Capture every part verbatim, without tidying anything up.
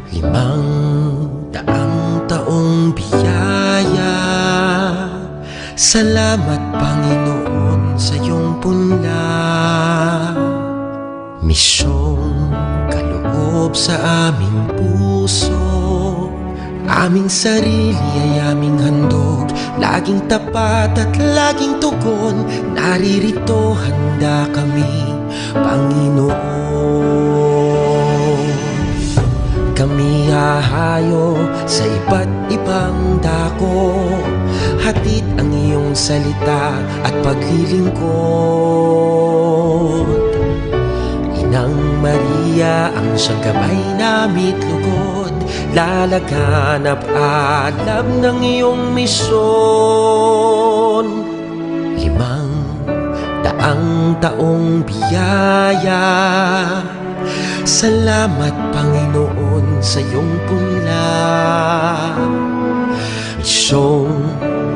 Limang daang taong biyaya, salamat, Panginoon, sa iyong punla. Misyong kaloob sa aming puso, aming sarili ay aming handog, laging tapat at laging tugon, naririto handa kami, Panginoon. Kami hahayo sa iba't ibang dako, hatid ang iyong salita at paglilingkod. Inang Maria ang siyang gabay nami't lugod, lalaganap alam ng iyong misyon. Limang daang taong biyaya, salamat, Panginoon, sa iyong punla. Misyong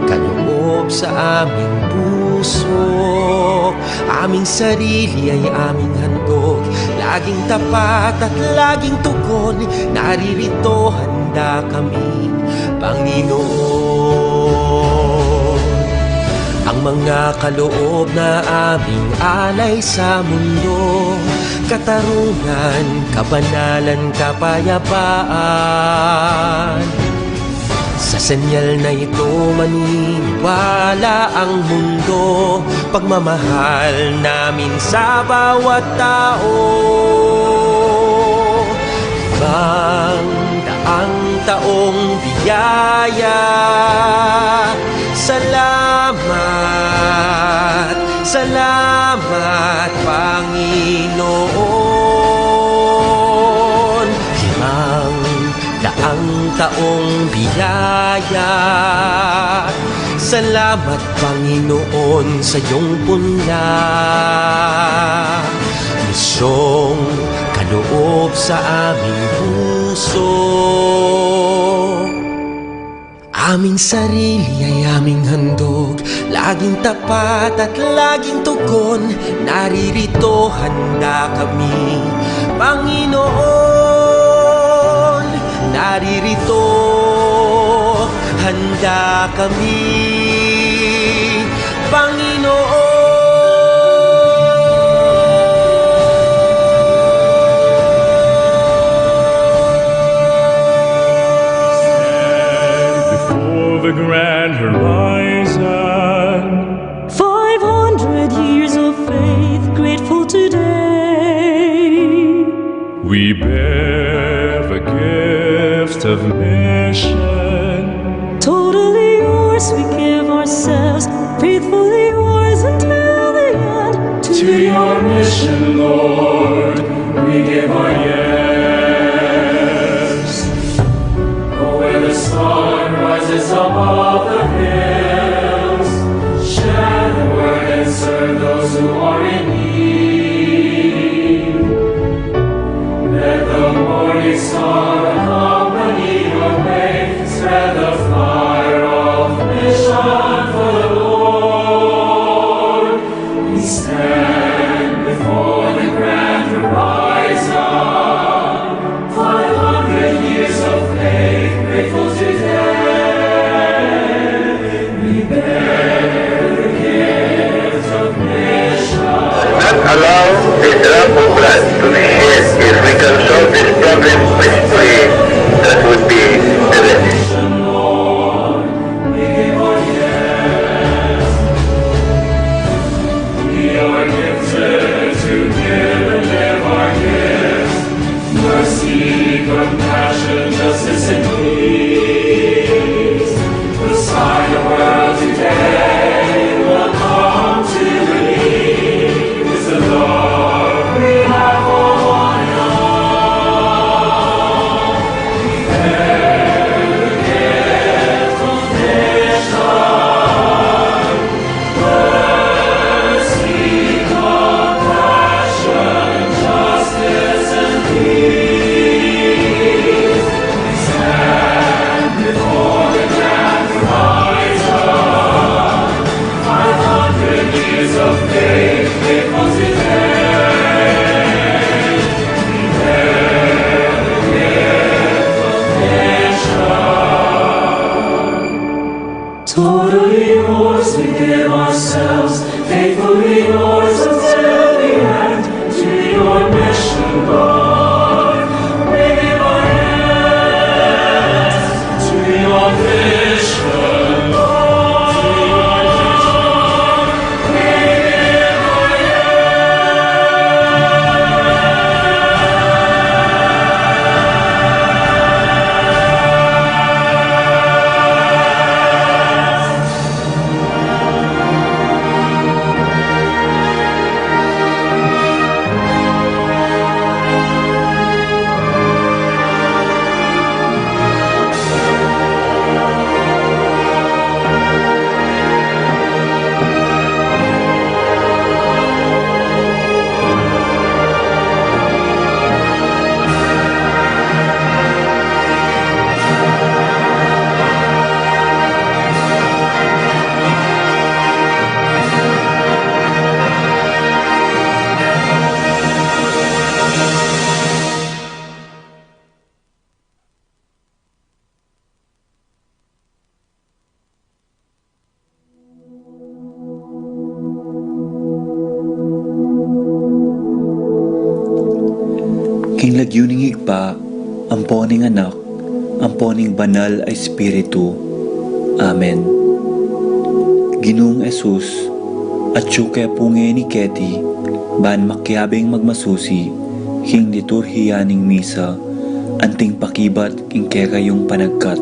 kaloob sa aming puso, aming sarili ay aming handog, laging tapat at laging tugon, naririto handa kami, Panginoon. Ang mga kaloob na aming alay sa mundo, katarungan, kabanalan, kapayapaan. Sa senyal na ito maniniwala ang mundo, pagmamahal namin sa bawat tao. Limang daang taong biyaya, salamat, salamat, Panginoon. Limang daang taong biyaya, salamat, Panginoon, sa iyong punla. Misyong kaloob sa aming puso, aming sarili ay aming handog, laging tapat at laging tugon, naririto handa kami, Panginoon. Naririto handa kami, Panginoon. Stand before the grand horizon. Five hundred years of faith, grateful today. We bear the gift of mission. Totally yours, we give ourselves, faithfully yours until the end. To your mission, Lord, we give our yes. Oh, where the sun rises above the hills, share the word and serve those who are in need. Let the morning star accompany your way. To give ourselves faithfully, yours, until the end, to your mission, Lord. We give our yes to your vision, Lord. We give our yes. King lagyu ning Ibpa, ampo ning Anak, ampo ning Banal a Espiritu. Amen. Ginung Jesus, atyu ke pu ngeni keti, ban makiabing magmasusi king liturhiya ning misa, anting pakibat king kekayung panagkat.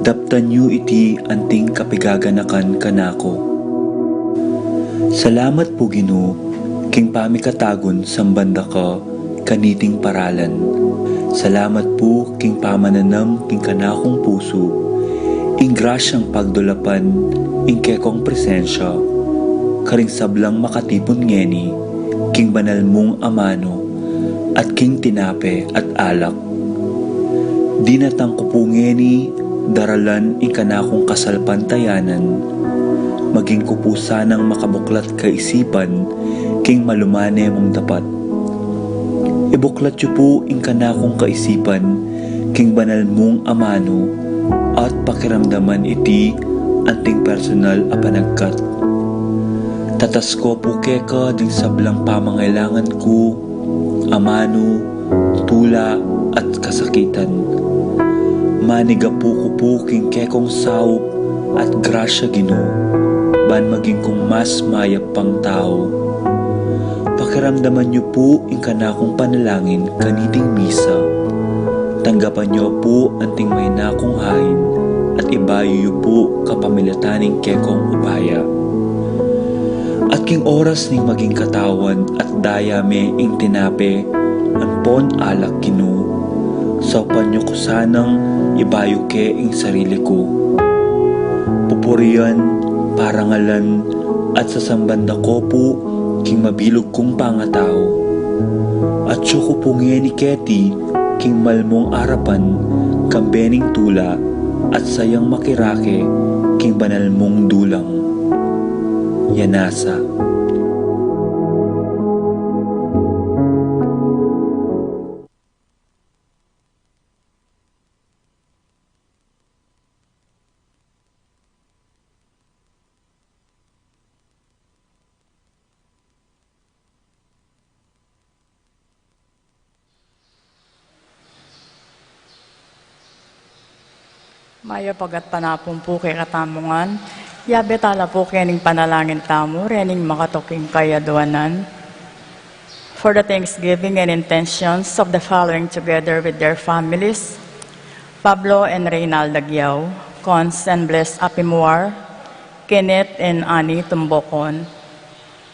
Daptan yu iti anting kapigaganakan kanaku. Salamat pu, Ginu, king pamikatagun samban da ka kaniting paralan. Salamat pu king pamananam king kanakung pusu ing grasyang pagdulapan ing kekong presensya karing sablang makatipun ngeni king banal mung amanu at king tinape at alak. Dinatang ku pu ngeni daralan ing kanakung kasalpantayanan, maging ku pu sanang makabuklat kaisipan king malumane mung dapat. Ibuklat yu pu ing kanakung kaisipan king banal mung amanu at pakiramdaman iti anting personal a panagkat. Tatas ko pu keka ding sablang pamangailangan ku, amanu, tula, at kasakitan. Manigapu ku pu king kekong saup at grasya, Ginu, ban maging kung mas mayap pang tau. Pakiramdaman yu pu ing kanakung panalangin kaniting misa. Tanggapan yu pu anting maina kung hain at ibayu yu pu kapamilatan ning kekong upaya. At king oras ning maging katawan at daya me ing tinape ampon alak, Ginu, saupan yu ku sanang ibayu ke ing sarili ku. Pupurian, parangalan, at sasamban da ko pu king mabilug kung pangatau. Atyu ku pu ngeni keti king malmung arapan kambe ning tula at sayang makirake king banal mung dulang. Yanasa. Mayap a gatpanapun pu kekatamu ngan. Yabe tala pu kening panalangin tamu rening makatuking kayaduanan. For the thanksgiving and intentions of the following together with their families, Pablo and Reynalda Guiao, Cons and Bless Apimuar, Kenneth and Annie Tumbocon,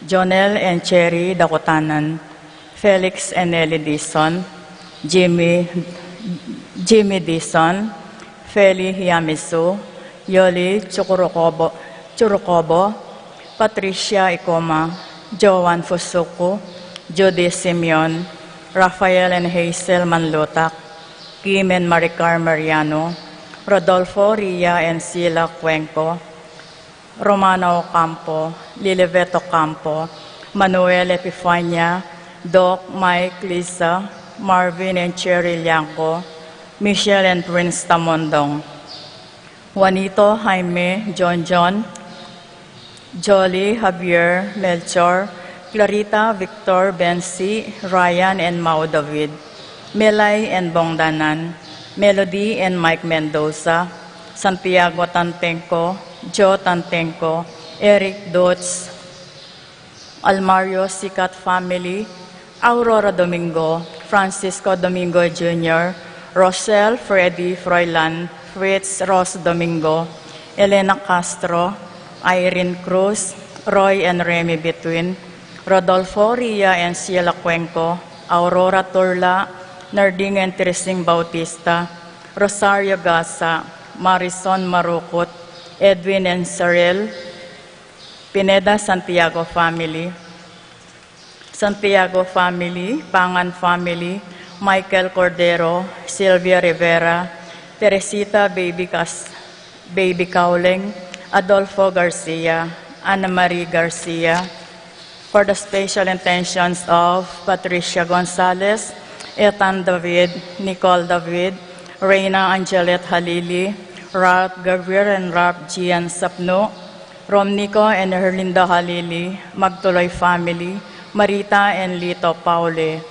Jonel and Cherry Dakutanan, Felix and Nelly Dizon, Jimmy, Jimmy Dizon, Feli Hiamizu, Yoli Chukurukobo, Churukobo, Patricia Ikoma, Joan Fusuku, Judy Simeon, Rafael and Hazel Manlutak, Kim and Maricar Mariano, Rodolfo, Ria and Sila Cuenco, Romana Ocampo, Lilibet Ocampo, Manuel Epifania, Doc, Mike, Lisa, Marvin and Cherry Liangco, Michelle and Prince Tamondong. Juanito, Jaime, John John, Jolly, Javier, Melchor, Clarita, Victor, Bensi, Ryan and Mau David, Melay and Bong Danan, Melody and Mike Mendoza, Santiago Tantengco, Joe Tantengco, Eric Dots, Almario Sikat family, Aurora Domingo, Francisco Domingo Junior, Rochelle, Freddy, Froilan, Fritz, Rose Domingo, Elena Castro, Irene Cruz, Roy and Remy Between, Rodolfo, Ria and Sheila Cuenco, Aurora Turla, Narding and Teresing Bautista, Rosario Gasa, Marison Marukut, Edwin and Cyril, Pineda Santiago family, Santiago family, Pangan family, Michael Cordero, Sylvia Rivera, Teresita Baby Cas-, Baby Cauling, Adolfo Garcia, Ana Marie Garcia, for the special intentions of Patricia Gonzalez, Ethan David, Nicole David, Reina Angelet Halili, Ralph Gabriel and Ralph Gian Sapno, Romnico and Herlinda Halili, Magtuloy family, Marita and Lito Paule,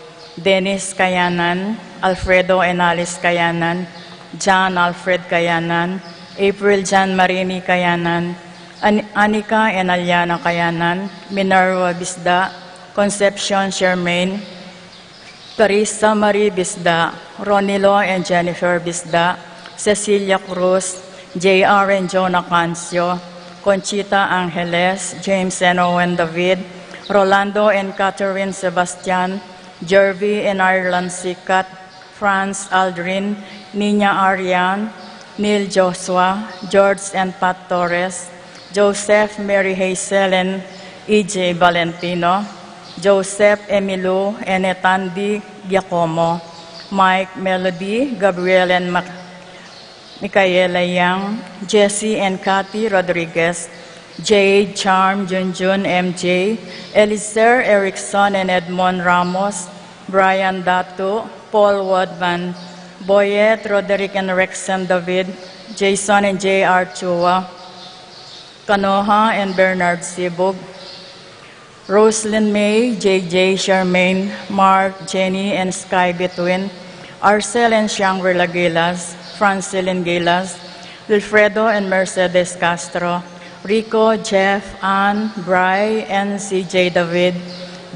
Dennis Kayanan, Alfredo and Alice Kayanan, John Alfred Kayanan, April John Marini Kayanan, An-, Anika and Aliana Kayanan, Minerva Bisda, Concepcion Shermaine, Clarissa Marie Bisda, Ronilo and Jennifer Bisda, Cecilia Cruz, J R and Jonah Cancio, Conchita Angeles, James and Owen David, Rolando and Catherine Sebastian, Jervy and Ireland Sikat, Franz Aldrin, Nina Arian, Neil Joshua, George and Pat Torres, Joseph, Mary Hazel and E J Valentino, Joseph, Emilu and Etandi Giacomo, Mike, Melody, Gabriel and Mac-, Micaela Yang, Jesse and Kathy Rodriguez, Jade, Charm, Junjun, M J, Elizer Erickson and Edmond Ramos, Brian Datu, Paul Wadman, Boyet, Roderick and Rexen David, Jason and J R Chua, Kanoha and Bernard Sibug, Roslyn May, J J, Charmaine, Mark, Jenny and Sky Between, Arcel and Shangri-La Gilas, Francilin Gilas, Wilfredo and Mercedes Castro, Rico, Jeff, Ann, Bry and C J David,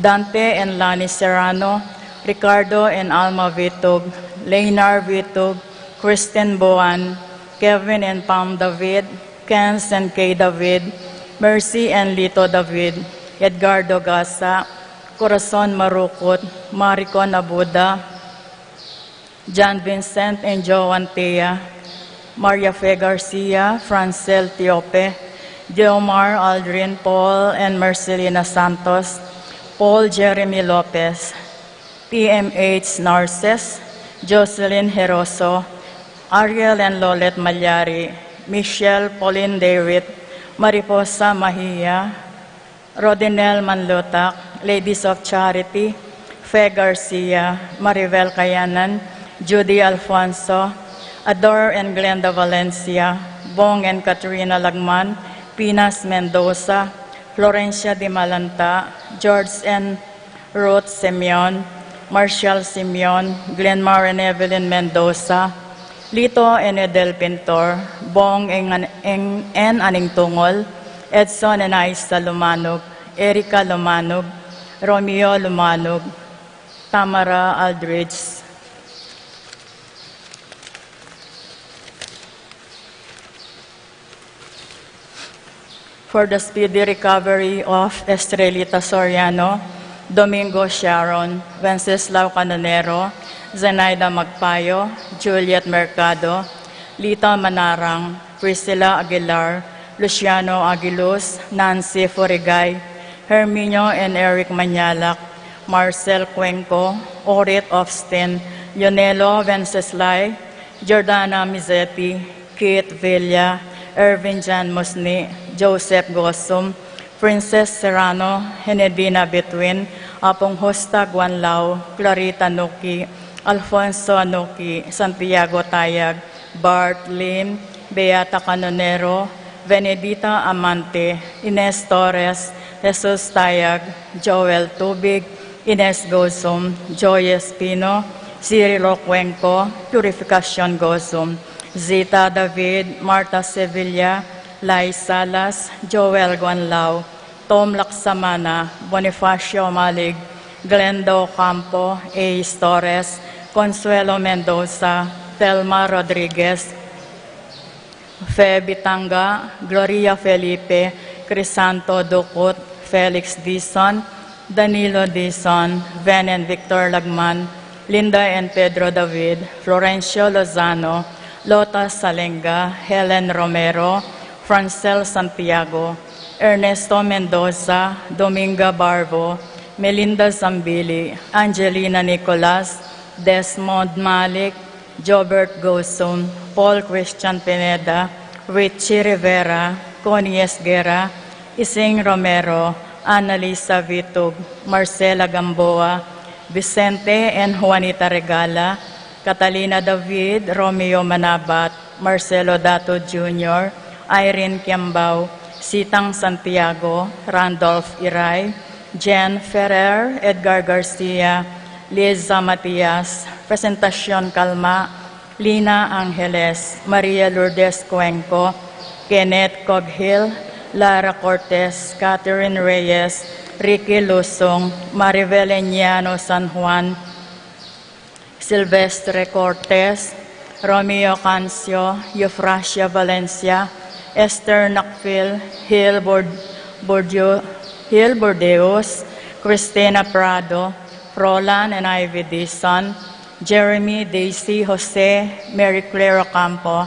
Dante and Lani Serrano, Ricardo and Alma Vitug, Leynar Vitug, Kristen Boan, Kevin and Pam David, Kenz and Kay David, Mercy and Lito David, Edgardo Gasa, Corazon Marukut, Maricon Abuda, John Vincent and Joan Tia, Maria Fe Garcia, Francel Tiope, Diomar, Aldrin, Paul and Marcelina Santos, Paul Jeremy Lopez, T M H Narces, Jocelyn Heroso, Ariel and Lolet Malyari, Michelle Pauline David, Mariposa Mahia, Rodinel Manlutak, Ladies of Charity, Fe Garcia, Maribel Kayanan, Judy Alfonso, Ador and Glenda Valencia, Bong and Katrina Lagman, Pinas Mendoza, Florencia Di Malanta, George and Ruth Simeon, Marshall Simeon, Glenmar and Evelyn Mendoza, Lito and Edel Pintor, Bong and, and, and Aning Tungol, Edson and Aisa Lumanug, Erica Lumanug, Romeo Lumanug, Tamara Aldrich. For the speedy recovery of Estrelita Soriano, Domingo Sharon, Wenceslao Canonero, Zenaida Magpayo, Juliet Mercado, Lita Manarang, Priscilla Aguilar, Luciano Aguiluz, Nancy Furigay, Herminio and Eric Mañalac, Marcel Cuenco, Orit Ofstin, Lionelo Wenceslao, Jordana Mizetti, Keith Villa, Ervin Jan Musni, Joseph Gosum, Princess Serrano, Henedina Betwin, Apong Hosta Guanlao, Clarita Nuki, Alfonso Nuki, Santiago Tayag, Bart Lim, Beata Canonero, Venedita Amante, Ines Torres, Jesus Tayag, Joel Tubig, Ines Gozum, Joy Espino, Cirilo Cuenco, Purificacion Gozum, Zita David, Martha Sevilla, Lai Salas, Joel Guanlao, Tom Laksamana, Bonifacio Malig, Glenda Ocampo, Ace Torres, Consuelo Mendoza, Thelma Rodriguez, Fe Bitanga, Gloria Felipe, Crisanto Ducut, Felix Dizon, Danilo Dizon, Ven and Victor Lagman, Linda and Pedro David, Florencio Lozano, Lota Salenga, Helen Romero, Francel Santiago, Ernesto Mendoza, Dominga Barbo, Melinda Zambili, Angelina Nicolas, Desmond Malik, Jobert Gosum, Paul Christian Pineda, Richie Rivera, Connie Esguerra, Ising Romero, Annalisa Vitug, Marcela Gamboa, Vicente and Juanita Regala, Catalina David, Romeo Manabat, Marcelo Dato Junior, Irene Kiambao, Sitang Santiago, Randolph Iray, Jen Ferrer, Edgar Garcia, Liza Matias, Presentacion Calma, Lina Angeles, Maria Lourdes Cuenco, Kenneth Coghill, Lara Cortez, Catherine Reyes, Ricky Lusung, Maribel Eñiano San Juan, Silvestre Cortez, Romeo Cancio, Eufrasia Valencia, Esther Nakfil, Hill Bord-, Bordio-, Hill Bordeus, Christina Prado, Roland and Ivy Dizon, Jeremy, Daisy, Jose, Mary Claire Ocampo,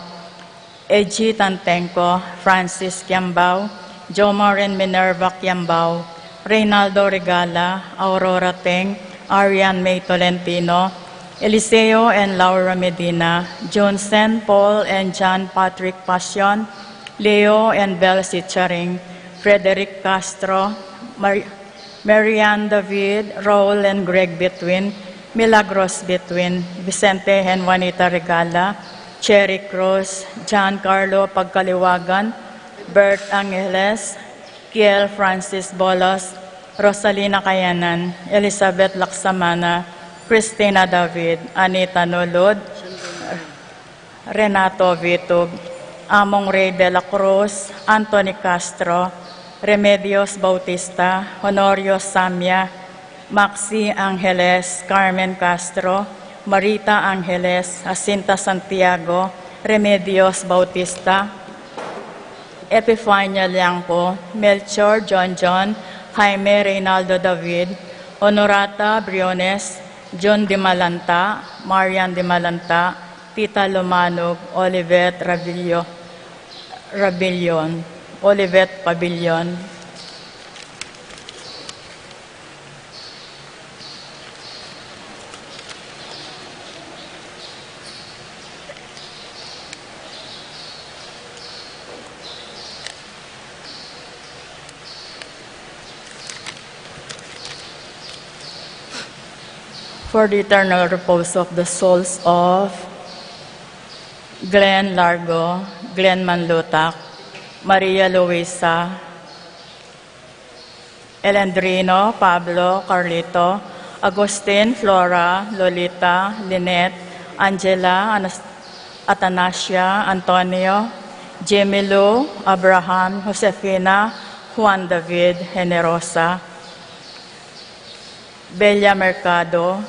Eji Tantenco, Francis Kiambao, Jomar and Minerva Kiambao, Reynaldo Regala, Aurora Teng, Arian May Tolentino, Eliseo and Laura Medina, Johnson, Paul and John Patrick Pasion, Leo and Bel Sicharing, Frederick Castro, Mar-, Marian David, Raul and Greg Betwin, Milagros Betwin, Vicente and Juanita Regala, Cherry Cruz, Giancarlo Pagkaliwagan, Bert Angeles, Kiel Francis Bolos, Rosalina Kayanan, Elizabeth Laksamana, Christina David, Anita Nulud, Renato Vitug, Among Rey de la Cruz, Anthony Castro, Remedios Bautista, Honorio Samia, Maxi Angeles, Carmen Castro, Marita Angeles, Jacinta Santiago, Remedios Bautista, Epifania Liangco, Melchor John John, Jaime Reynaldo David, Honorata Briones, John Dimalanta, Marian Dimalanta, Tita Lumanog, Olivet Rabillo, Rabillion, Olivet Pabillon. For the eternal repose of the souls of Glenn Largo, Glenn Manlutak, Maria Luisa, Elendrino, Pablo, Carlito, Agustin, Flora, Lolita, Lynette, Angela, Anas-, Atanasia, Antonio, Jimmy Lou, Abraham, Josefina, Juan David, Generosa, Bella Mercado,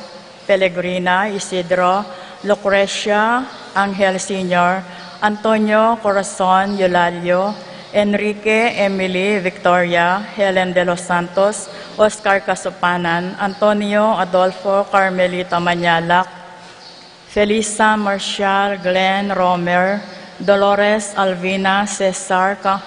Pellegrina, Isidro, Lucrecia, Angel Senior, Antonio, Corazon, Eulalio, Enrique, Emily, Victoria, Helen de los Santos, Oscar Casupanan, Antonio, Adolfo, Carmelita Mañalac, Felisa, Marshall, Glenn, Romer, Dolores, Alvina, Cesar, Ca-,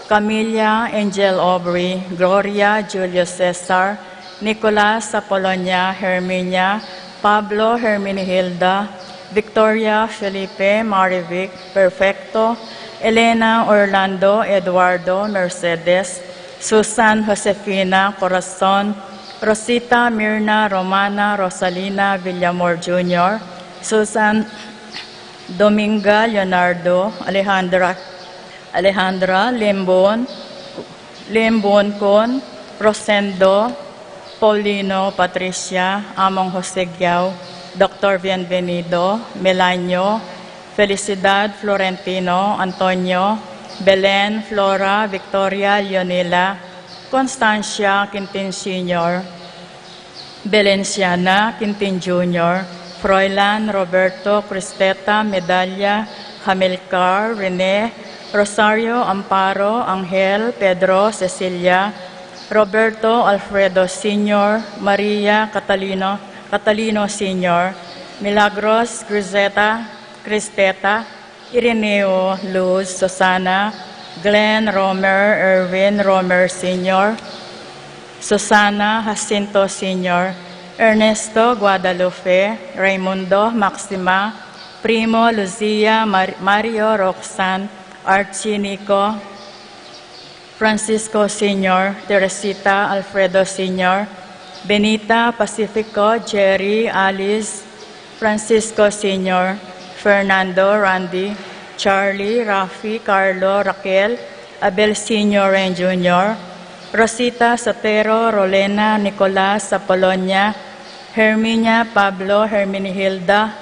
Camilla, Angel, Aubrey, Gloria, Julio Cesar, Nicolas, Apolonia, Herminia, Pablo, Herminihilda, Victoria, Felipe, Marivic, Perfecto, Elena, Orlando, Eduardo, Mercedes, Susan, Josefina, Corazon, Rosita, Mirna, Romana, Rosalina, Villamor Junior, Susan, Dominga Leonardo, Alejandra, Alejandra Limbon, Limbon Con, Rosendo, Paulino, Patricia, Among Jose Giao, Doktor Bienvenido, Melanio, Felicidad, Florentino, Antonio, Belen, Flora, Victoria, Leonila, Constancia, Quintin Senior, Belenciana, Quintin Junior, Froilan, Roberto, Cristeta, Medalla, Hamilcar, Rene, Rosario, Amparo, Angel, Pedro, Cecilia, Roberto, Alfredo Senior, Maria, Catalino, Catalino Senior, Milagros, Griseta, Cristeta, Irineo, Luz, Susana, Glenn, Romer, Erwin, Romer Senior, Susana, Jacinto Senior, Ernesto, Guadalupe, Raimundo, Maxima, Primo, Lucia, Mar-, Mario, Roxanne, Archie, Nico, Francisco Senior, Teresita, Alfredo Senior, Benita, Pacifico, Jerry, Alice, Francisco Senior, Fernando, Randy, Charlie, Rafi, Carlo, Raquel, Abel Senior and Junior, Rosita, Sotero, Rolena, Nicolas, Apolonia, Herminia, Pablo, Herminihilda,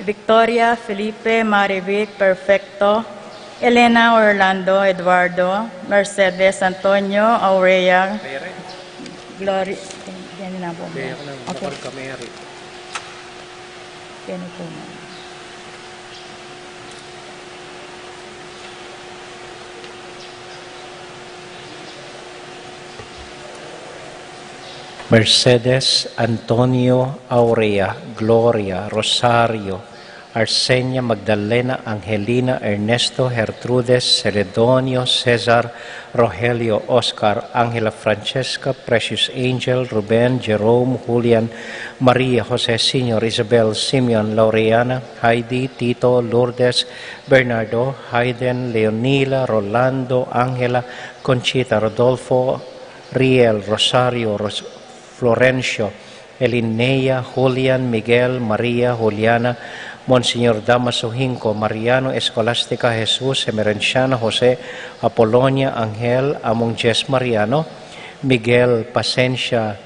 Victoria, Felipe, Marivic, Perfecto, Elena, Orlando, Eduardo, Mercedes, Antonio, Aurea, Gloria, yan na po. Okay. Yan na po, ma'am. Mercedes, Antonio, Aurea, Gloria, Rosario, Arsenia, Magdalena, Angelina, Ernesto, Gertrudes, Celedonio, Cesar, Rogelio, Oscar, Angela, Francesca, Precious, Angel, Ruben, Jerome, Julian, Maria, Jose Senior, Isabel, Simeon, Laureana, Heidi, Tito, Lourdes, Bernardo, Hayden, Leonila, Rolando, Angela, Conchita, Rodolfo, Riel, Rosario, Ros-, Florencio, Elinea, Julian, Miguel, Maria, Juliana, Monsignor Damaso Hinco, Mariano, Escolastica, Jesus, Emerenciana, Jose, Apolonia, Angel, Among Jess, Mariano, Miguel, Pasencia,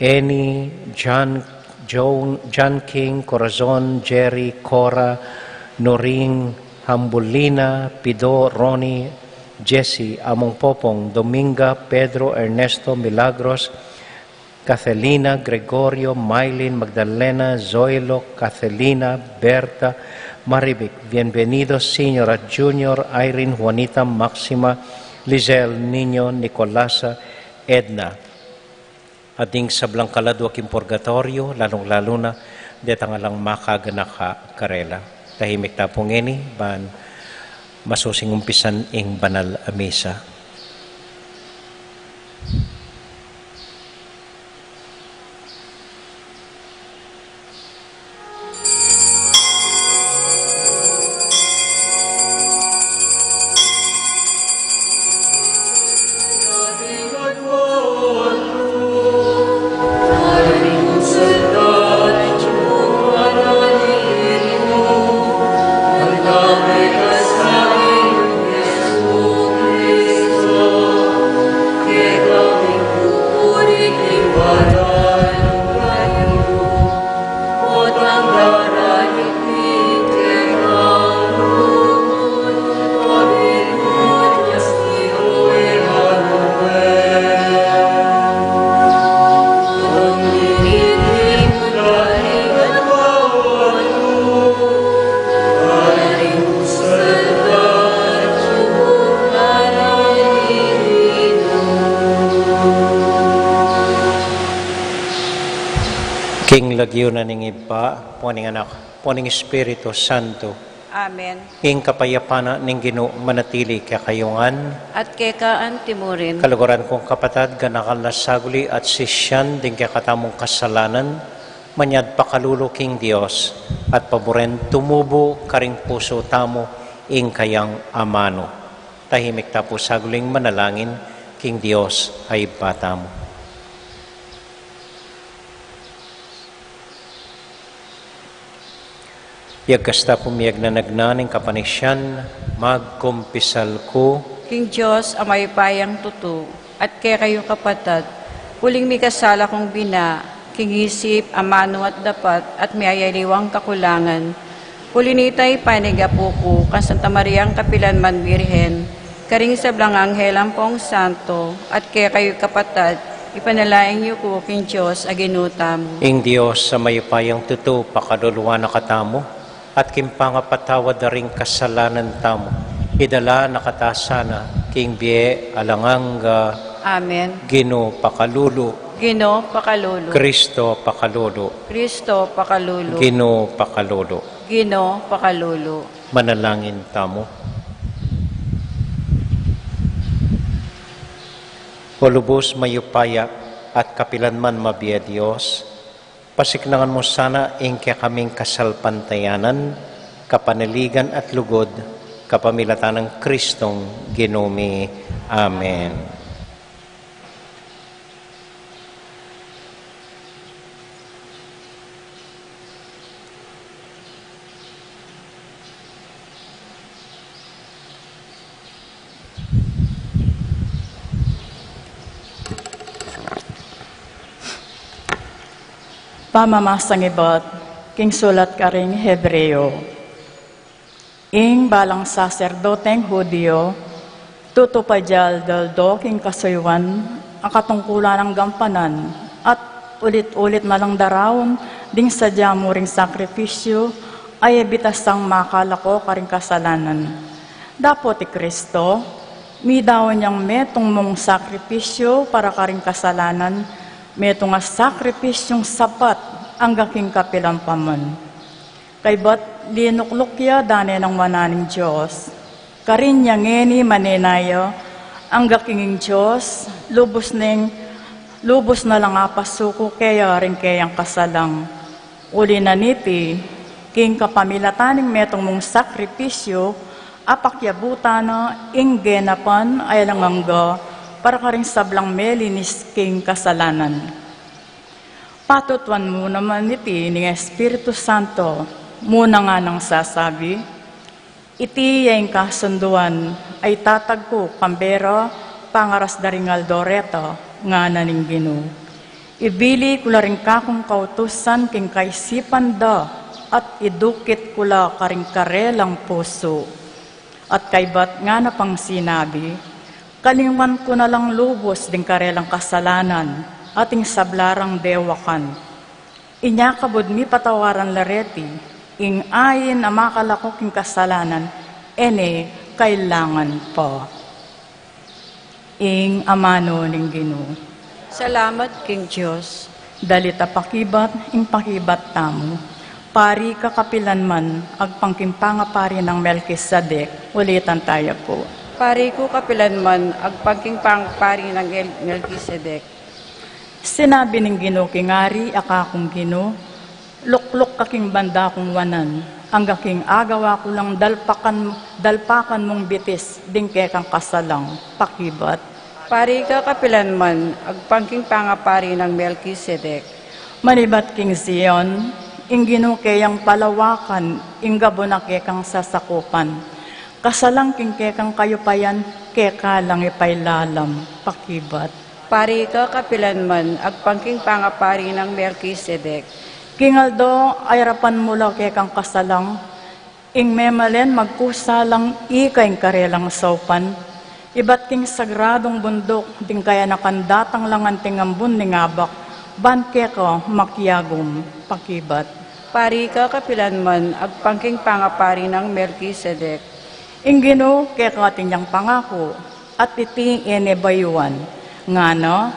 Annie, John, John, John King, Corazon, Jerry, Cora, Noring, Hambulina, Pido, Ronnie, Jesse, Among Popong, Dominga, Pedro, Ernesto, Milagros, Cathelina, Gregorio, Mylene, Magdalena, Zoilo, Cathelina, Berta, Marivic, Bienvenido, Senior at Junior, Irene, Juanita, Maxima, Lizelle, Niño, Nicolasa, Edna. At ding sablang kaladua king purgatoryo, lalung-lalu na detang alang makaganaka karela. Tahimik ta pu ngeni, ban masusing umpisan ing banal a misa. King lagyu na ning Ibpa, ampo ning Anak, ampo ning Espiritu Santo. Amen. Ing kapayapan na ning Ginu manatili kekayu ngan. At keka antimurin. Kaluguran kung kapatad, ganakal na saguli at sisian ding kekatamung kasalanan, manyad pakalulu king Dios, at paburen tumubu karing pusu tamu ing kayang amanu. Tahimik ta pu saguling manalangin king Dios a Ibpa tamu. Iyagkas ta pu miyagnanagnan ing kapanisian, magkumpisal ku king Dios a mayupayang tutu, at kekayu kapatad, uling mikasala kung bina, king isip, amanu at dapat, at miyayaliwang kakulangan. Uli na nita, ipanyawad ku pu kang Santa Mariang kapilanman Birhen, karing sablang anghel ampong santo, at kekayu kapatad, ipanalangin yu ku king Dios a Ginu tamu. Ing Dios a mayupayang tutu pakalulu na katamu, at king pangapatawad da ring kasalanan tamu, idala na kata sana king bie alang angga. Amen. Ginu pakalulu. Ginu pakalulu. Kristo pakalulu. Kristo pakalulu. Ginu pakalulu. Ginu pakalulu. Manalangin tamu. O lubus mayupaya at kapilanman mabie a Dios, pasiknangan mu sana ing kekaming kasalpantayanan, kapanaligan at lugud, kapamilatan nang Kristong Ginu mi. Amen. Pamamasang ibat king sulat karing Hebreo. Ing balang saserdoteng Judio, tutu pa ya aldo-aldo king kasuyuan a katungkulan nang gampanan, at ulit-ulit na lang daraun ding sadya mu ring sakripisyu a e bitasang makalako karing kasalanan. Dapot i Kristo, midaun yang metung mung sakripisyu para karing kasalanan, metung a sakripisyung sapat angga king kapilan pa man. Kaybat linukluk ya da ne nang wanan ning Dios. Karin ya ngeni manenaya angga king ing Dios, lubus neng, lubus na lang apasuku keya ring keyang kasalang. Uli na niti, king kapamilatan ning metung mung sakripisyu, apakyabutan na ing genapan a alang angga para karing sablang melinis king kasalanan. Patutuan mu naman iti ning Espiritu Santo, muna nganang sasabi, iti ya ing kasunduan a itatagku kambe ra pangaras da ring aldo reta, ngana ning Ginu. Ibili ku la ring kakung kautusan king kaisipan da, at idukit ku la karing karelang pusu. At kaybat ngana pang sinabi, kalingwan ku na lang lubus ding karelang kasalanan at ing sabla rang dewakan. Inya kabud mipatawaran la reti, ing ain a makalako king kasalanan, e ne kailangan pa. Ing amanu ning Ginu. Salamat king Dios. Dalit a pakibat, ing pakibat tamu. Pari ka kapilanman, agpang king pangapari nang Melkisedek, ulitan taya pu. Pari ku kapilanman, agpang king pangapari nang El-, Melkisedek. Sinabi ning Ginu king ari a kakung Ginu, lukluk ka king banda kung wanan, angga king agawa ku lang dalpakan, dalpakan mung bitis ding kekang kasalang, pakibat. Pari ka kapilanman, agpang king pangapari nang Melkisedek. Manibat king Zion, ing Ginu keyang palawakan, ing gabun a kekang sasakupan. Kasalang king kekang kayupayan, keka lang ipailalam, pakibat. Pari ka kapilanman, agpang king pangapari nang Melkisedek. King aldo a irapan mu la kekang kasalang, ing memalen magkusa lang ika ing karelang saupan, ibat king sagradung bunduk ding kayanakan datang lang anting ambun ning abak, ban keka makiagum, pakibat. Pari ka kapilanman, agpang king pangapari nang Melkisedek. Ing Ginu keka atin yang pangaku, at iti e ne bayuan, ngana,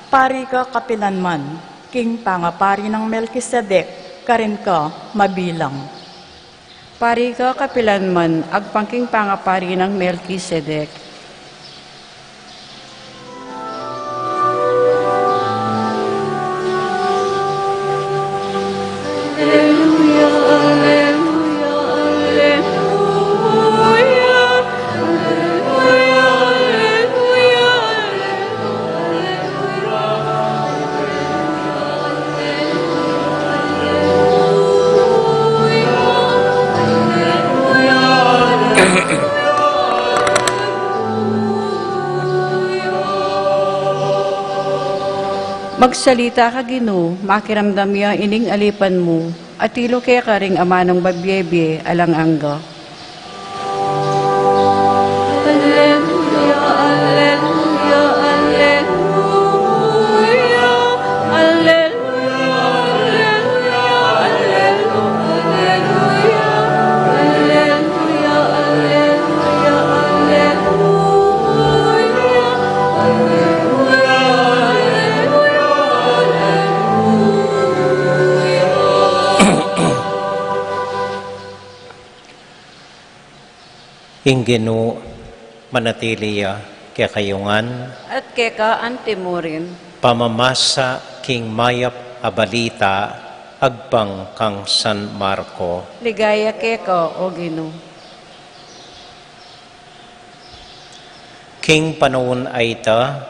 pari ka kapilanman, king pangapari nang Melkisedek, karin ka mabilang. Pari ka kapilanman, agpang king pangapari nang Melkisedek. Magsalita ka, Ginu, makiramdam ya ining alipan mu, atilu keka ring amanung babiebie alang angga. Alleluia, alleluia, alleluia, alleluia, alleluia, alleluia, alleluia, alleluia, alleluia. Ing Ginu manatili ya kekayu ngan. At keka anti mu rin. Pamamasa king mayap a balita agpang kang San Marco. Ligaya keka, o Ginu. King panaun a ita,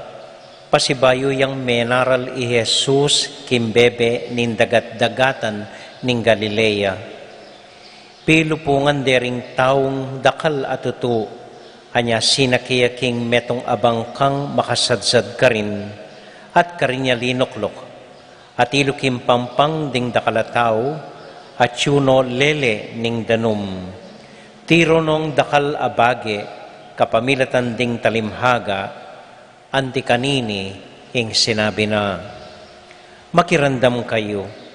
pasibayu yang menaral i Jesus king bebe ning dagat-dagatan ning Galilea. Pilupungan de ring taung dakal a tutu, anya sinake ya king metung a bangkang makasadsad karin, at karin ya linukluk. Atilu king pampang ding dakal a tau, atyu no lele ning danum. Tiru nong dakal a bage kapamilatan ding talimhaga, anti kanini ing sinabi na, "Makiramdam kayu."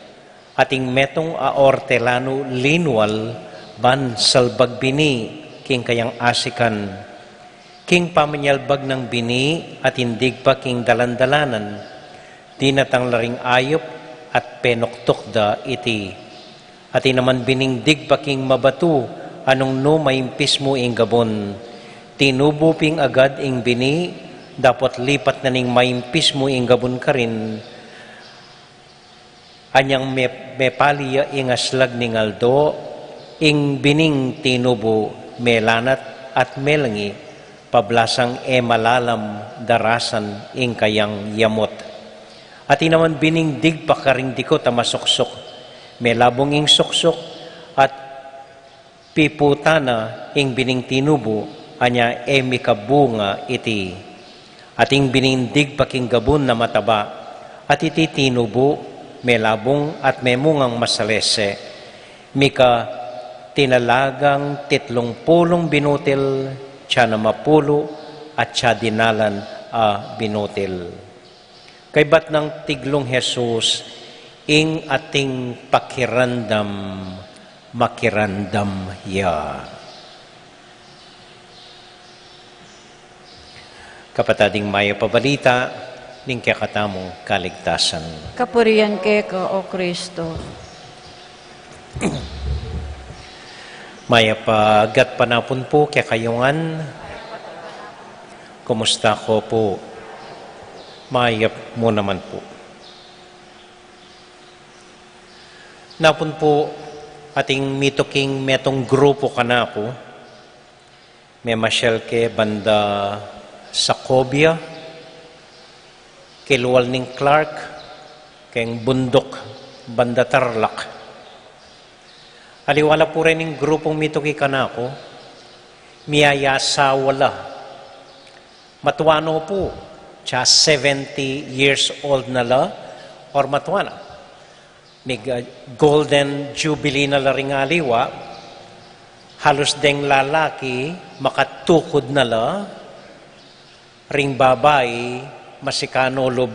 Ating metung a ortelanu linwal ban salbag bini king kayang asikan. King pamanyalbag nang bini ating digpa king dalan-dalanan, dinatang la ring ayup at penuktuk da iti. Atin naman bining digpa king mabatu, a nung nu maimpis mu ing gabun. Tinubu pin agad ing bini, dapot lipat na ning maimpis mu ing gabun karin. Anyang me-, mepali ya ing aslag ning aldo, ing bining tinubu melanat at melangi, pablasang e malalam darasan ing kayang yamut. Atin naman bining digpa karing dikut a masuksuk, melabung ing suksuk, at piputan na ing bining tinubu, anya e mikabunga iti. Atin bining digpa king gabun a mataba, at iti tinubu, melabung at memungang masalese, mika tinalagang titlung pulung binutil, tiyanam a pulu, at tiyadinalan a binutil. Kaybat nang tiglung Jesus, ing ating pakiramdam, makiramdam ya. Kapatad, ing mayap a balita ning kekatamung kaligtasan. Kapurian keka, O Kristo. Mayap a gatpanapun pu kekayu ngan. Kumusta ko pu? Mayap mu naman pu. Napun pu, ating mituking metung grupu kanaku, memasyal ke banda Sacobia, kilwal ning Clark, keng bunduk banda Tarlac. Aliwa la pu rening grupung mituki kanaku, miyayasawa la. Matua no pu, tsa seventy years old na la, or matua na. Mig, ah, Golden Jubilee na la ring aliwa, halus deng lalaki makatukud na la, ring babai masikanu lub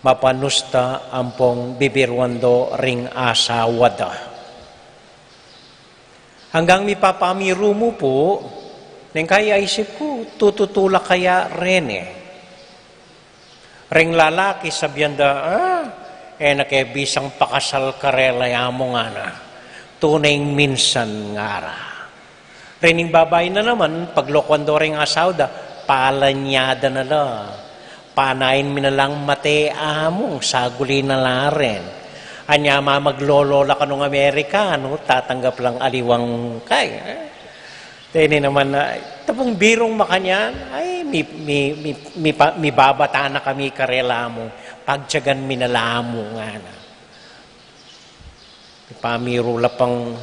mapanusta ampong bibiruan do ring asawa da. Anggang mipapamiru mu pu, neng kaya isip ku, tutu la kaya reni. Ring lalaki sabian da, "Ah, e na ke bisang pakasal karela ya mu," ngana. Tune ing minsan ngara. Rening babai na naman, paglokuan do ring asawa da, palanyada na la. Panain mi na lang mate amung saguli na la rin. Anya mamaglolo la kanung Amerikanu, tatanggap lang aliwang kay, eh. Tene naman na, tapung birung makanyan, ay, mi, mi, mi, mi, pa, mibabata na kami karela mu, pagtyagan mi na la mu, ngana. Mipamiru la pang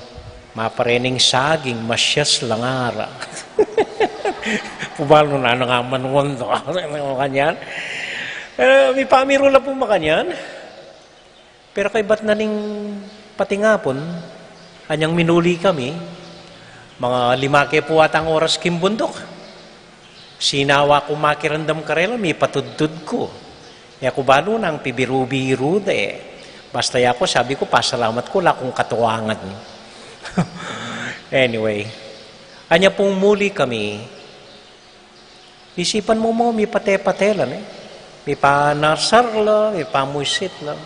maparening saging, masyas la ngara. Pubalu na nga manuan to. Makanyan. Eh, mipamiru la pu makanyan. Pero kaybat na ning patingapun, anyang minuli kami, mga lima ke pu atang oras king bunduk. Sinawa ku makiramdam karela, mipatudtud ku. E ku balu nang pibiru-biru da e. Basta yaku, sabi ku, pasalamat ku, ala kung katuangan. Anyway, anya pung muli kami, isipan mu mu, mipate-pate la, ne? Mipanasar la, mipamuisit la.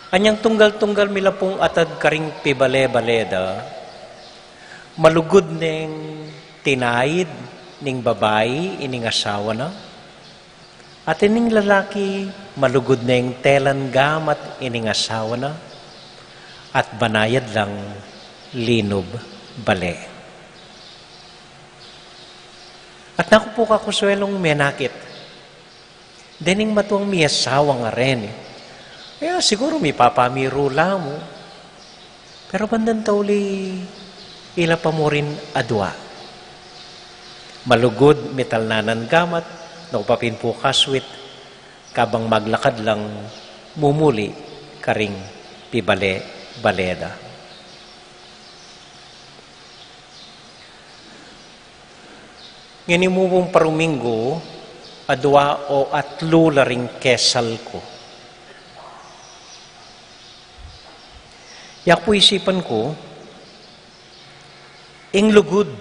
Anyang tunggal-tunggal mi la pung atad karing pibale-bale da, malugud neng tinaid ning babai ining asawa na, at ining lalaki malugud neng telan gamat ining asawa na, at banayad lang linub bale. At naku pu, kakuswelung menakit, dening matuang miasawa nga reni. Kaya siguru mipapamiru la mu. Pero bandang tauli, ila pa mu rin adua. Malugud mitalnanan gamat, naku pa pin pu kaswit, kabang maglakad lang mumuli karing pibale-bale da. Ngeni mu pung paruminggu, adua o atlu la ring kesal ku. Yaku pu, isipan ku, ing lugud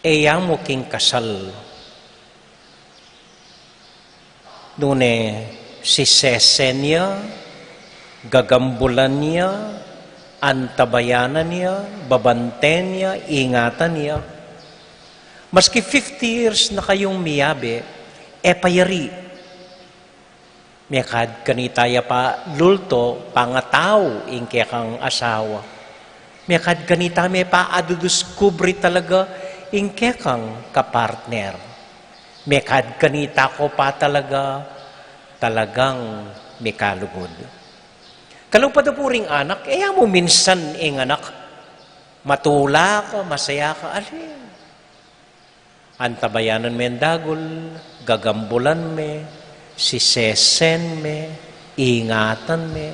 e yamu king kasal. Nune sisesen ya, gagambulan ya, antabayanan ya, babanten ya, ingatan ya. Maski fifty years na kayung miyabe, e pa yari. Mekad kanita ya pa lulto, pangatau ing kekang asawa. Mekad kanita me pa aduduskubri talaga ing kekang kapartner. Mekad kanita ko pa talaga, talagang mikalugud. Kalupa da pu ring anak, e ya mu minsan ing anak, matula ka, masaya ka, alin. Antabayanan me dagul, gagambulan me, sisesen me, ingatan me,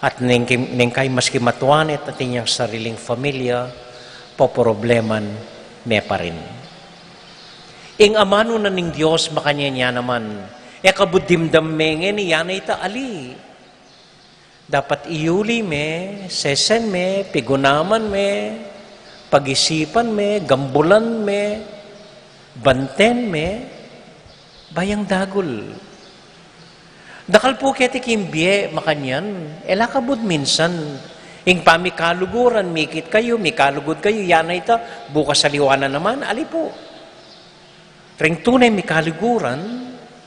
at neng, neng kay maski matua ne at atin yang sariling familia, poprobleman me pa rin. Ing amanu na ning Dios makanyan ya naman, e kabud dimdam me ngeni, yana ita, ali. Dapat iyuli me, sesen me, pigunaman me, pagisipan me, gambulan me, banten me, bayang dagul. Dakal pu keti king bie makanyan, e la kabud minsan. Ing pamikaluguran, mikit kayu, mikalugud kayu, yana ita, bukas aliwa na naman, ali pu. Ring tune mikaliguran,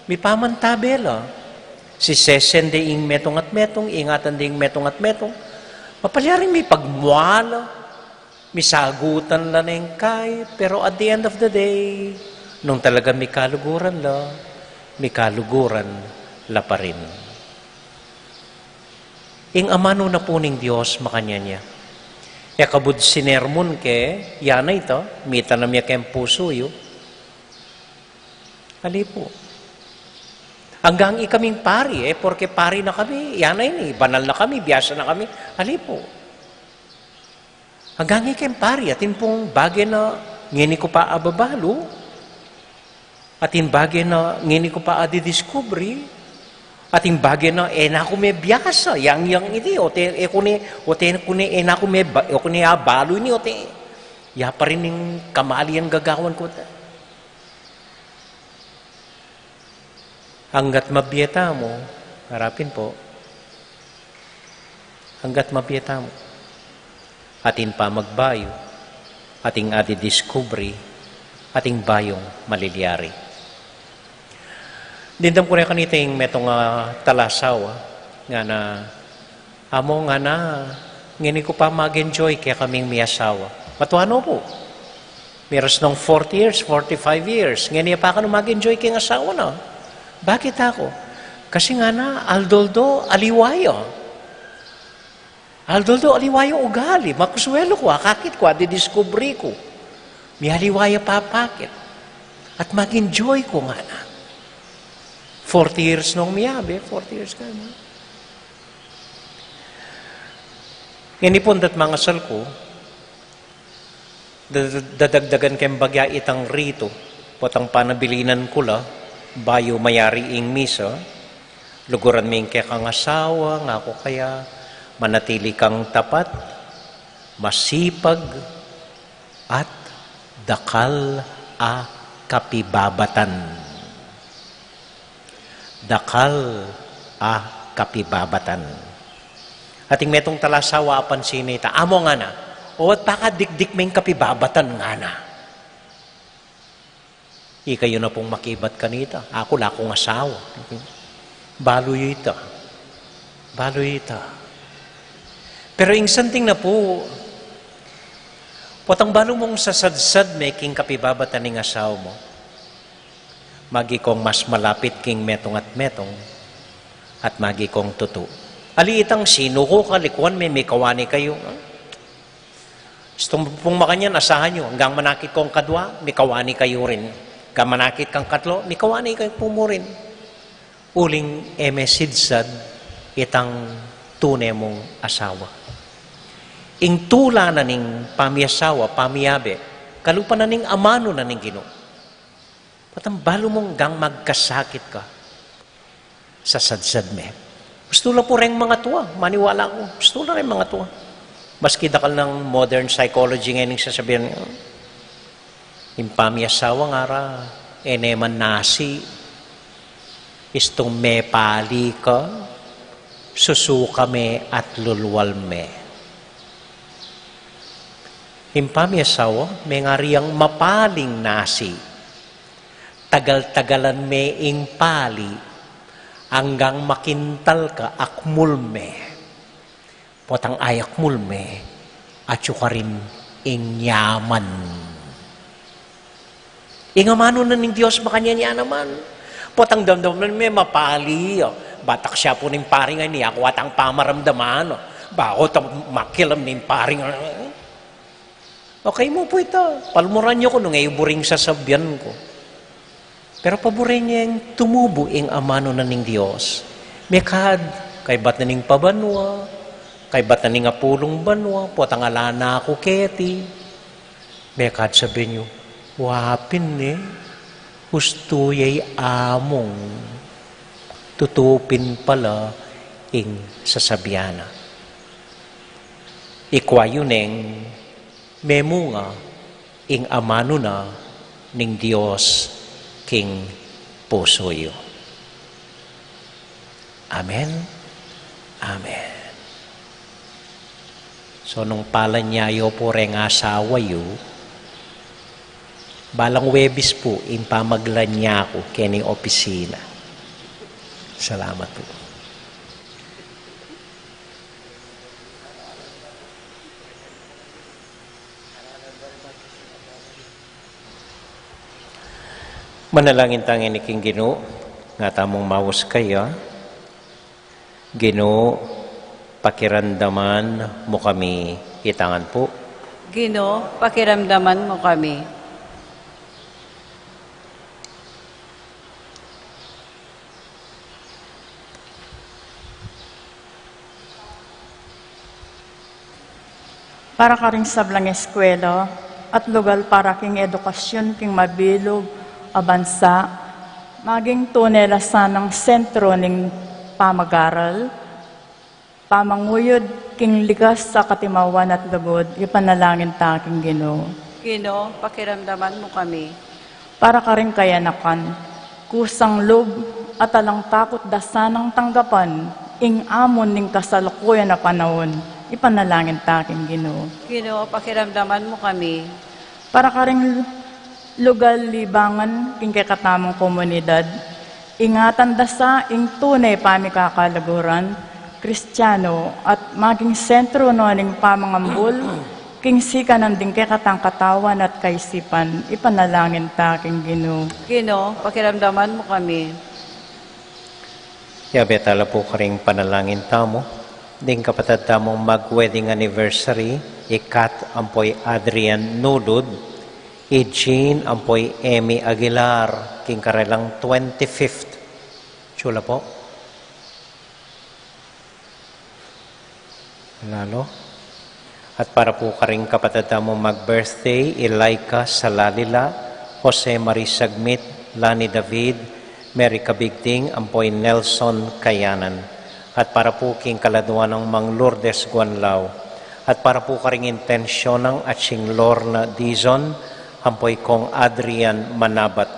mipamantabe la. Sisesen de ing metung at metung, ingatan de ing metung at metung. Mapalyaring mipagmua la, misagutan la neng kay, pero at the end of the day, nung talaga mikaliguran la, mikaliguran la pa rin. Ing amanu na pu ning Dios makanyan ya. E kabud sinermon ke, yana ita, mitanam ya keng pusu yu. Ali pu. Anggang ikaming pari, e, porke pari na kami, yana ini, banal na kami, biasa na kami, ali pu. Anggang ikeng pari, atin pung bage na ngeni ku pa ababalu, atin bage na ngeni ku pa adidiskubri, atin bage na e na ku me biasa, yang, yang iti, o te, e ku ne, o te ku ne, e na ku me ba-, e ku ne abalu ini, o te, ya pa rin ing kamalian gagawan ku, te. Anggat mabie tamu, arapin pu, anggat mabie tamu, atin pamagbayu, atin adidiskubri, atin bayung malilyari. Dimdam ku ne kaniting metung a talasawa, ngana, Amo, ngana, ngeni ku pa mag-enjoy kekaming miasawa. Matua no pu. Miras nong forty years, forty-five years, ngeni ya pa kanu mag-enjoy keng asawa na. Bakit aku? Kasi ngana, aldo-aldo aliwa ya. Aldo-aldo aliwa ya ugali. Makuswelu ku, akakit ku, adidiskubri ku. Mialiwa ya pa pakit. At mag-enjoy ku, ngana. Forty years nung miyabe, forty years ka na. Ini pung datang asal ku, da-, dadagdagan keng bagya itang ritu, potang panabilinan ku la, bayu mayari ing misa, luguran me ing kekang asawa, ngaku kaya, manatili kang tapat, masipag, at dakal a kapibabatan. Dakal a kapibabatan. At ing metung tala asawa apansin na ita, "Amo," ngana, "o, at pakadikdik me ing kapibabatan," ngana. Ikayu na pung makibat kanita, "Aku la kung asawa." Balu yu ita. Balu yu ita. Pero ing santing na pu, potang balu mung sasadsad me king kapibabatan ning asawa mu, magi kong mas malapit king metung at metung, at magi kong tutu. Ali itang sinuku ka, likuan me, mikawani kayu. Istung pung makanyan, asahan yu, anggang manakit kong kadwa, mikawani kayu rin. Anggang manakit kang katlu, mikawani kayu pu mu rin. Uling e me sidsad itang tune mung asawa. Ing tula na ning pamiasawa, pamiabe, kalupa na ning amanu na ning Ginu. Potang balu mung anggang magkasakit ka, sasadsad me. Gustu la pu reng mangatua, maniwala ku. Gustu la reng mangatua. Maski dakal nang modern psychology ngeni ing sasabian, ing pamiasawa ngara, e ne man nasi, istung mepali ka, susuka me at lulwal me. Ing pamiasawa, mengari yang mapaling nasi. Tagal-tagalan me ing pali, anggang makintal ka, akmul me. Potang ayakmul me, atyu karin ing yaman. Ing amanu na ning Dios makanyan ya naman. Potang damdaman me mapali, o. Batak siya pu ning pari ngeni, aku atang pamaramdaman, o. Bako ta makialam ning pari ngeni. Okay mu pu ita, palmuran yu ku nung e yu buri ing sasabian ku. Pero paburen ye ing tumubu ing amanu na ning Dios. Mekad, kaybat na ning pabanua, kaybat na ning apulung banua, potang ala na ku keti. Mekad sabian yu, wa pin ne, ustu ye amung, tutu pin pala ing sasabian na. Ikwa yu neng memunga ing amanu na ning Dios king pusu yu. Amen. Amen. So, nung palanya yu pu reng asawa yu, balang Webis pu ing pamaglanya ku keni opisina. Salamat pu. Manalangin tang ini king Ginu, nga tamung maus kaya. Ginu, pakiramdaman mu kami, itangan pu. Ginu, pakiramdaman mu kami. Para karing sablang eskwela at lugal para king edukasyon king mabilug a bansa, maging tune la sanang sentro ning pamagaral, pamanguyud king ligas a katimawan at lugud, ipanalangin ta king Ginu. Ginu, pakiramdaman mu kami. Para karing kayanakan, kusang lub at alang takut da sanang tanggapan ing amon ning kasalukuyan a panaun, ipanalangin ta king Ginu. Ginu, pakiramdaman mu kami. Para karing lugal libangan king kekatamung komunidad, ingatan da sa ing tune pamikakaluguran Kristiano at maging sentro no ning pamangambul king sikanan ding kekatang katawan at kaisipan, ipanalangin ta king Ginu. Ginu, pakiramdaman mu kami. Yabe tala pu karing panalangin tamu, ding kapatad tamung mag-wedding anniversary, i Kat ampo i Adrian Nulud, i Jean ampo i Emmy Aguilar, king karelang twenty-fifth Sula po. Lalo. At para po karing kapatad tamu mag-birthday, i Laika Salalila, Jose Marie Sagmit, Lani David, Mary Cabigding, ampo i Nelson Kayanan. At para po king kaladua nang Mang Lourdes Guanlao. At para po karing intensyon nang Aching Lorna Dizon, ampo i Kong Adrian Manabat.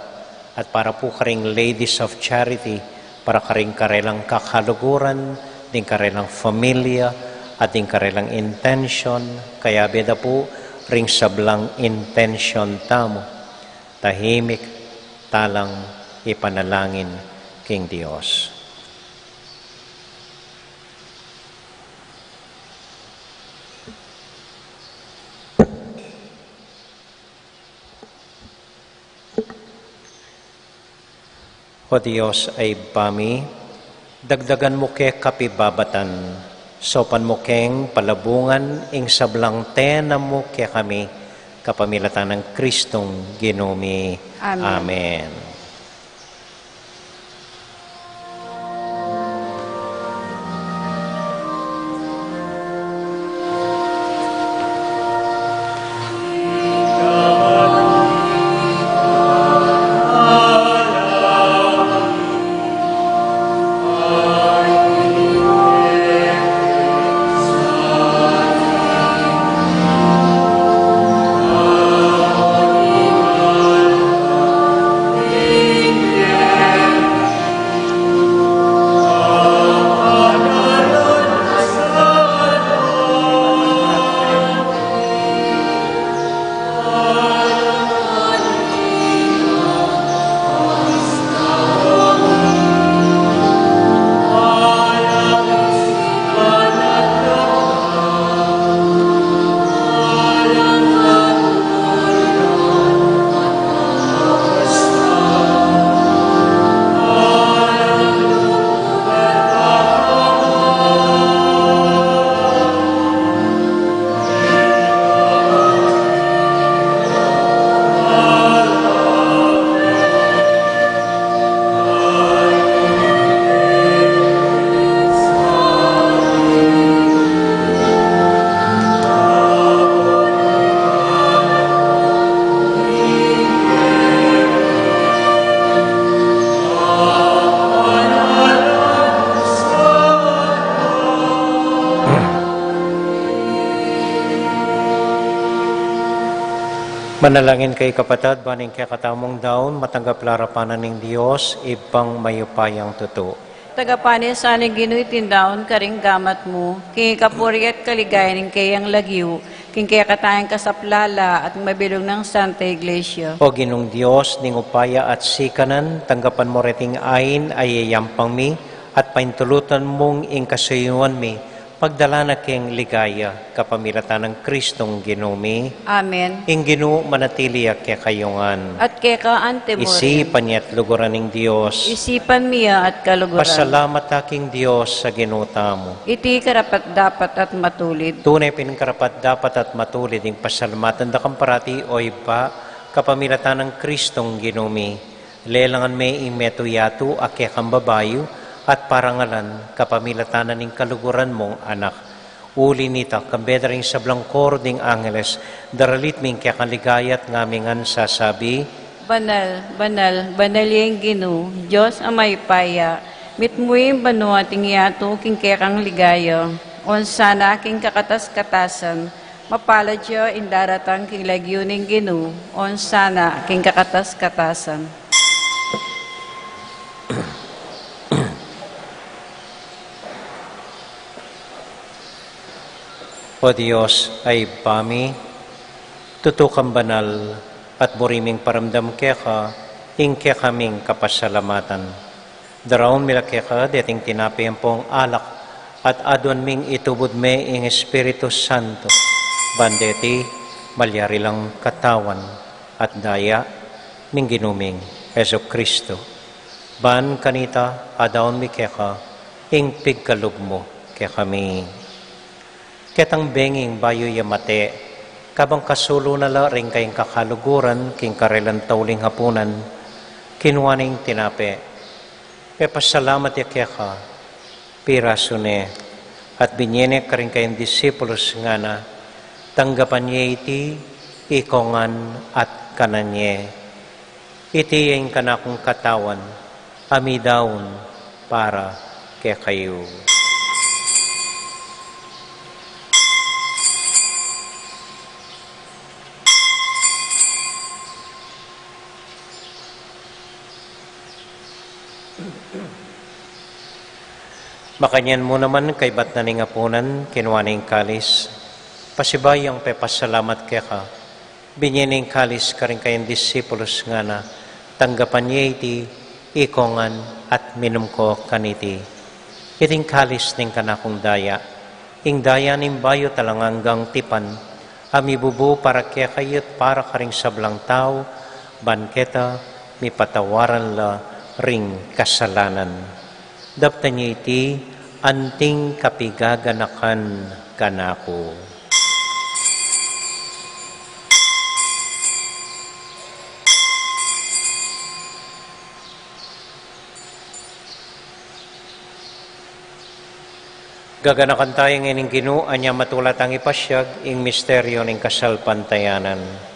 At para po karing Ladies of Charity, para karing karelang kakaluguran, ding karelang familia, at ding karelang intensyon, kayabe da po ring sablang intensyon tamu. Tahimik talang ipanalangin king Dios. O Dios a Ibpa mi, dagdagan mu ke kapibabatan, saupan mu keng palabungan ing sablang tena mu kekami, kapamilatan nang Kristong Ginu mi. Amen. Amen. Manalangin kayu kapatad, ban ing kekatamung daun matanggap la arapan ning Dios, Ibpang mayupayang tutu. Tagapan ne sa ning Ginu iting daun karing gamat mu, king ikapuri at kaligayan ning keyang lagyu, king kekatang kasaplalan at mabilug nang Santa Iglesia. O Ginung Dios ning upaya at sikanan, tanggapan mu reting ain a iyayampang mi, at paintulutan mung ing kasuyuan mi, pagdala na keng ligaya, kapamilatan nang Kristong Ginu mi. Amen. Ing Ginu manatili ya kekayu ngan. At keka antimurin. Isipan ya at luguran ning Dios. Isipan mi ya at kaluguran. Pasalamat ta king Dios a Ginu tamu. Iti karapat-dapat at matulid. Tune pin karapat-dapat at matulid ing pasalamatan da kang parati, O Ibpa, kapamilatan nang Kristong Ginu mi. Lelangan me ing metung yatu a kekang babayu at parangalan kapamilatan na ning kaluguran mung Anak. Uli nita, kambe da ring sablang koro ding angeles, daralit mi ing kekang ligaya at ngami ngan sasabi: Banal, banal, banal ya ing Ginu, Dios a mayupaya, mitmu ing banua at ing yatu king kekang ligaya, osan na king kakatas-katasan, mapalad ya ing daratang king lagyu ning Ginu, osan na king kakatas-katasan. O Dios a Ibpa mi, tutu kang banal, at buri ming paramdam keka ing kekaming kapasalamatan. Daraun mi la keka deting tinape ampong alak, at aduan ming itubud me ing Espiritu Santo, ban deti malyari lang katawan at daya ning Ginu ming Jesucristo. Ban kanita, adaun mi keka ing pigkalub mu kekami. Ketang benging bayu ya mate, kabang kasulu na la ring kayang kakaluguran king karelang tauling hapunan, kinua ne ing tinape, Pepasalamat ya keka, pirasu ne, at binye ne karing kayang disipulus, ngana: Tanggapan ye iti ikongan at kanan ye. Iti ya ing kanakung katawan a midaun para kekayu. Makanyan mu naman, kaybat na ning apunan, kinua ne ing kalis, pasibayu yang pepasalamat keka, binye ne ing kalis karing kayang disipulus, ngana: Tanggapan ye iti ikongan at minum ko kaniti. Iti ing kalis ning kanakung daya, ing daya ning bayu at alang anggang tipan, a mibubu para kekayu at para karing sablang tau, ban keta mipatawaran la ring kasalanan. Daptan ye iti anting kapigaganakan kanaku. Gaganakan taya ngening Ginu, anya matula tang ipasiag ing misteryu ning kasalpantayanan.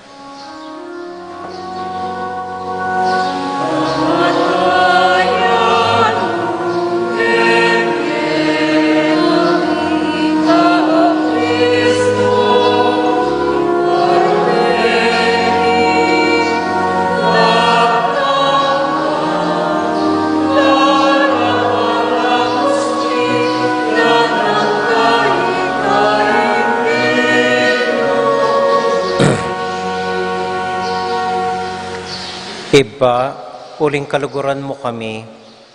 Ibpa, uling kaluguran mu kami,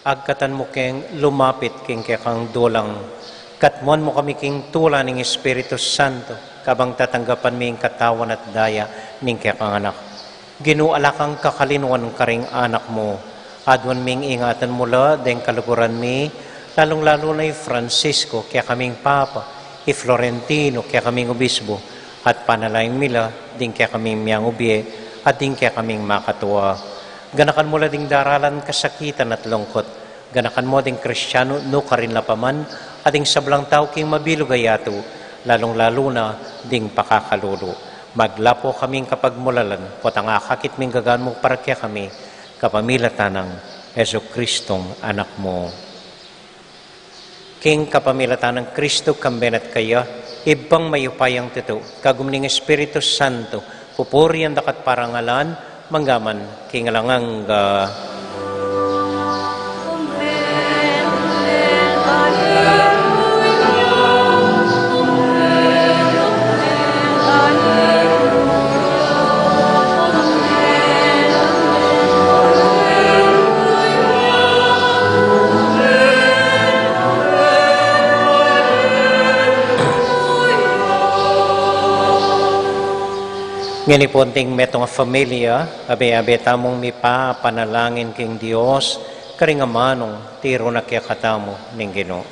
agkatan mu keng lumapit king kekang dulang. Katmuan mu kami king tula ning Espiritu Santo, kabang tatanggapan mi ing katawan at daya ning kekang Anak. Ginu, ala kang kakalinuan karing anak mu. Aduan ming ingatan mu la deng kaluguran mi, lalung-lalu na i Francisco, kekaming Papa, i Florentino, kekaming Obispo, at panalangin mi la ding kekaming miang ubie, at ding kekaming makatua. Ganakan mu la ding daralan kasakitan at lungkut. Ganakan mu ding Kristiano nukarin la pa man, at ding sablang tau king mabilug a yatu, lalung-lalu na ding pakakalulu. Maglapo kaming kapagmulalan, potang akakit ming gagan mu para kekami, kapamilatan nang Jesucristong Anak mu. King kapamilatan nang Kristo, kambe na at kaya, Ibpang mayupayang tutu, kagum ning Espiritu Santo, pupurian da ka at parangalan, mangga man king alang angga. Ngeni pu, anting metung a familia, abe-abe tamung mipapanalangin king Dios, karing amanung tiru na kekatamu ning Ginu.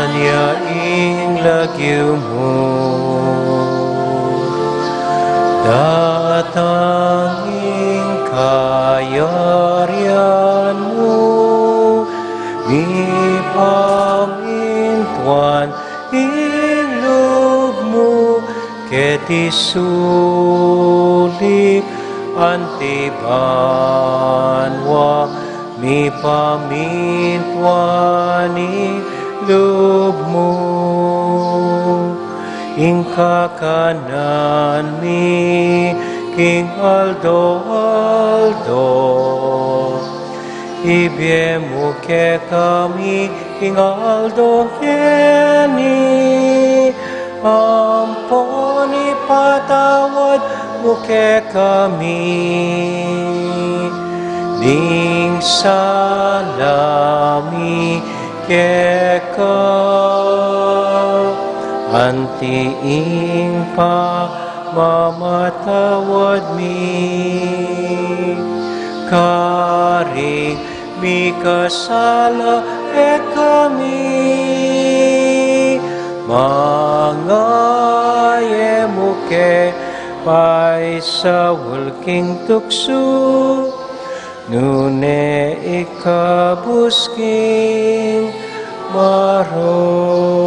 Anya ing lagyu mu, datang ing kayarian mu, mipamintuan ing lub mu, keti sulip anti banua, mipamintuan ing lub mu. Ing kakanan mi king aldo-aldo, ibie mu kekami king aldo ngeni, ampon ipatawad mu kekami ding sala mi keka, Anti ing pamamatawad mi, karing mikasala kekami, manga e mu ke paisaul king tuksu, nune ikabus king marok.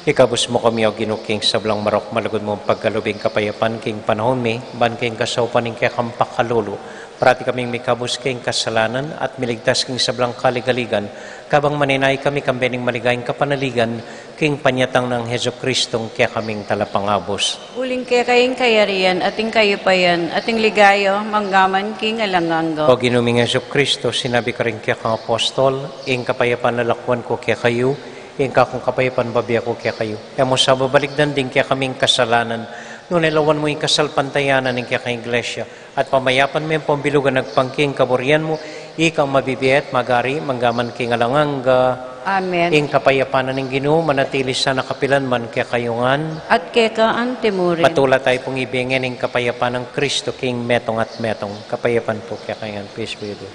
Ikabus mu kami, O Ginu, king sablang marok, malugud mung pagkalub ing kapayapan king panaun mi, ban king kasaupan ning kekang pakalulu, parati kaming mikabus king kasalanan at miligtas king sablang kaligaligan, kabang manenaya kami kambe ning maligayang kapanaligan king panyatang nang Jesucristo a kekaming Talapangabus. Uling keka ing kayarian, at ing kayupayan, at ing ligaya, manggaman king alang angga. O Ginu ming Jesucristo, sinabi karing kekang apostol, ing kapayapan lalakwan ku kekayu, ing kakung kapayapan bibie ku kekayu. E mu sa babalikdan ding kekaming kasalanan, nune lawan mu ing kasalpantayanan ning kekang Iglesia, at pamayapan me ampong bilugan agpang king kaburian mu, ikang mabibie at magari, manggaman king alang angga. Amen. Ing kapayapan na ning Ginu manatili sana kapilanman kekayu ngan. At keka anti murin. Matula tayu pung ibie ngening kapayapan nang Kristo king metung at metung. Kapayapan pu kekayu ngan. Peace be with you.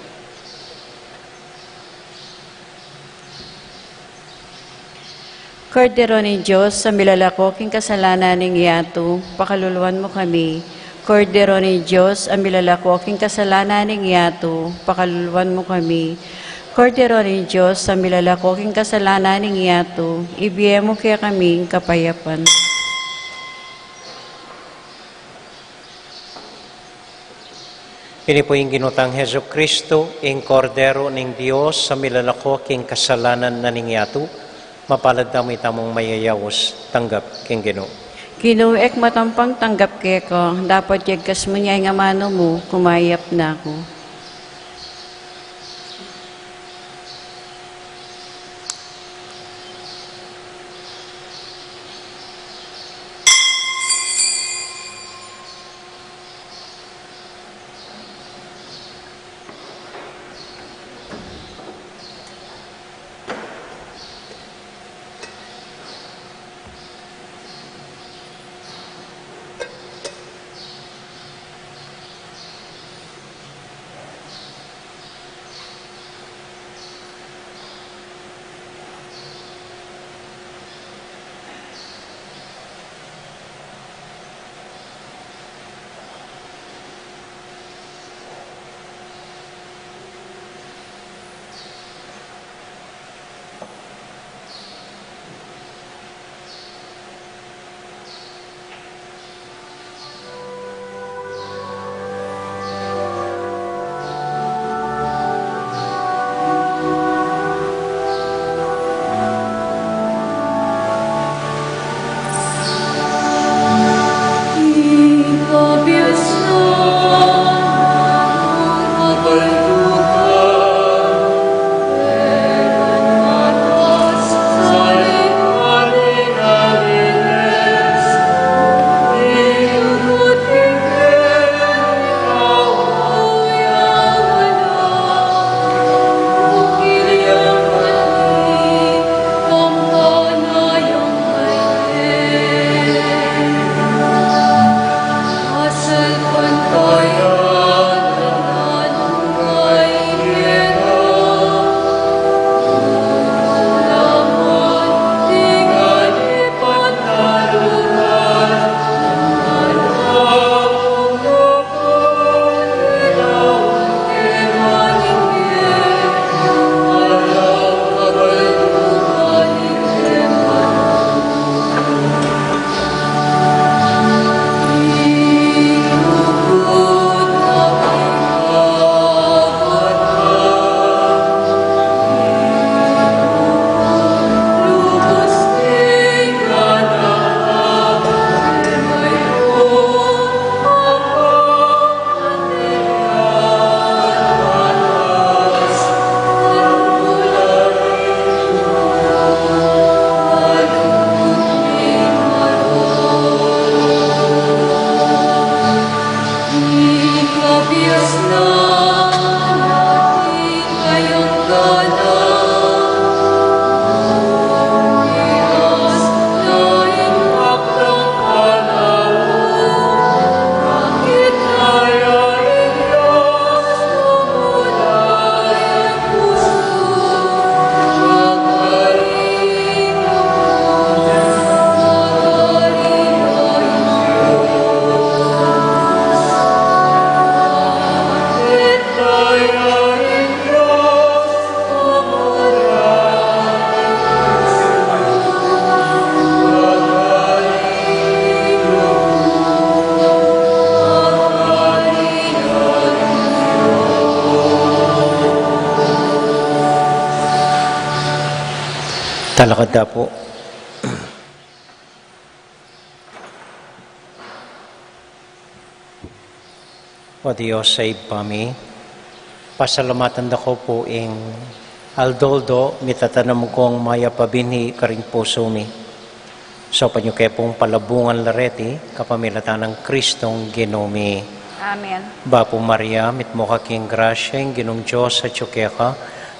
Kordero ning Dios, a milalako king kasalanan ning yatu, pakaluluan mu kami. Kordero ning Dios, a milalako king kasalanan ning yatu, pakaluluan mu kami. Kordero ning Dios, a milalako king kasalanan ning yatu, ibie mu kekami ing kapayapan. Ini pu ing Ginu tang Jesucristo, ing Kordero ning Dios, a milalako king kasalanan na ning yatu. Mapalad tamu itamung mayayaus tanggap king Ginu. Ginu, e ku matampang tanggap keka, dapot yagkas mu ne ing amanu mu, kumayap na ku. Kada po. O Dios a Ibpa mi, pasalamatan da ko pu ing aldo-aldo mitatanam kong mayap a binhi karing pusu mi. Saupan yu ke pung palabungan la reti kapamilatan nang Kristong Ginu mi. Amen. Bapu Maria, mitmu ka king grasya, ing Ginung Dios atyu keka,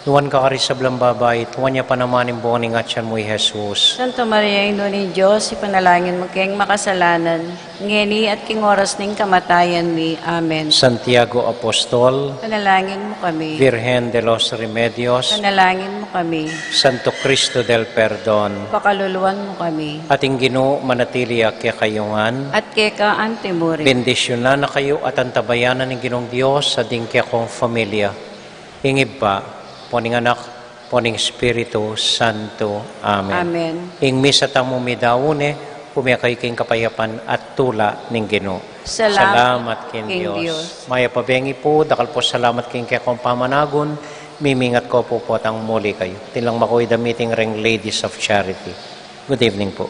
nuan ka karing sablang babai, at nuan ya pa naman ing bunga ning atyan mu, i Jesus. Santa Maria, Indu ning Dios, ipanalangin mu keng makasalanan, ngeni at king oras ning kamatayan mi. Amen. Santiago Apostol, panalangin mu kami. Virgen de los Remedios, panalangin mu kami. Santo Cristo del Perdon, pakaluluan mu kami. At ing Ginu manatili ya kekayu ngan. At keka anti mu rin. Bendisyunan na kayu at antabayanan ning Ginung Dios a ding kekong familia. Ing Ibpa, ampo ning Anak, ampo ning Espiritu Santo. Amen. Amen. Ing misa tamu midaun ne, ume kayu king kapayapan at tula ning Ginu. Salamat king Dios. Mayap a bengi pu, dakal pung salamat king kekong pamanagun, mimingat ko pu potang muli kayu. Atin lang makuid a meeting reng Ladies of Charity. Good evening pu.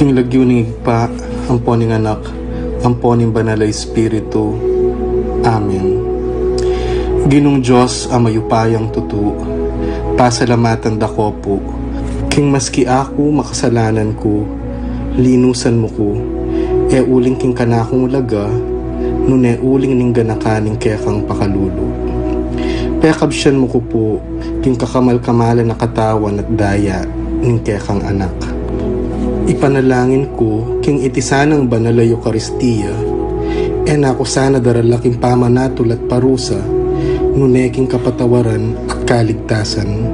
King lagyu ning Ibpa, ampo ning Anak, ampo ning Banal a Espiritu. Amen. Ginung Dios a mayupayang tutu, pasalamatan da ko pu, king maski aku makasalanan ku, linusan mu ku, e uling king kanakung laga, nune uling ning ganakan ning kekang pakalulu. Pekabsian mu ku pu, king kakamal-kamalan a katawan at daya ning kekang Anak. Ipanalangin ku, king iti sanang banal a Eukaristia, e na ku sana darala king pamanatul at parusa, nune king kapatawaran at kaligtasan.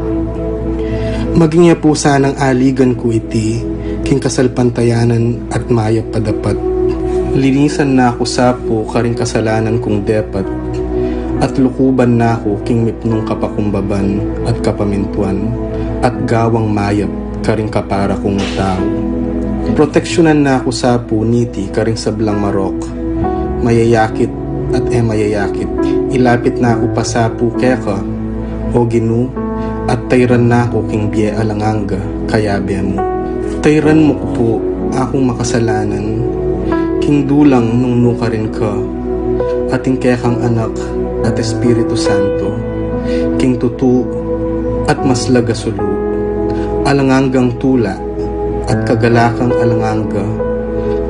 Maging ya pu sanang aligan ku iti, king kasalpantayanan at mayap a dapat. Linisan na ku sa pu karing kasalanan kung depat, at lukuban na ku king mipnung kapakumbaban at kapamintuan, at gawang mayap karing kapara kung tau. Proteksyunan na ku sa pu niti karing sablang marok, mayayakit at e mayayakit. Ilapit na ku pa sa pu keka, O Ginu, at tairan na ku king bie alang angga, kayabe mu. Tairan mu ku pu akung makasalanan, king dulang nung nukarin ka, at ing kekang Anak at Espiritu Santo, king tutu at maslag a sulu, alang anggang tula at kagalakang alang angga,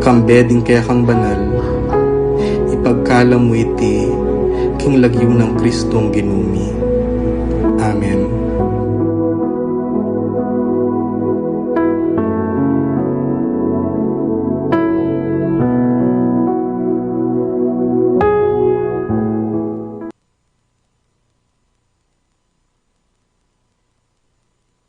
kambe ding kekang banal, ipagkalam mu iti king lagyu nang Kristong Ginu mi.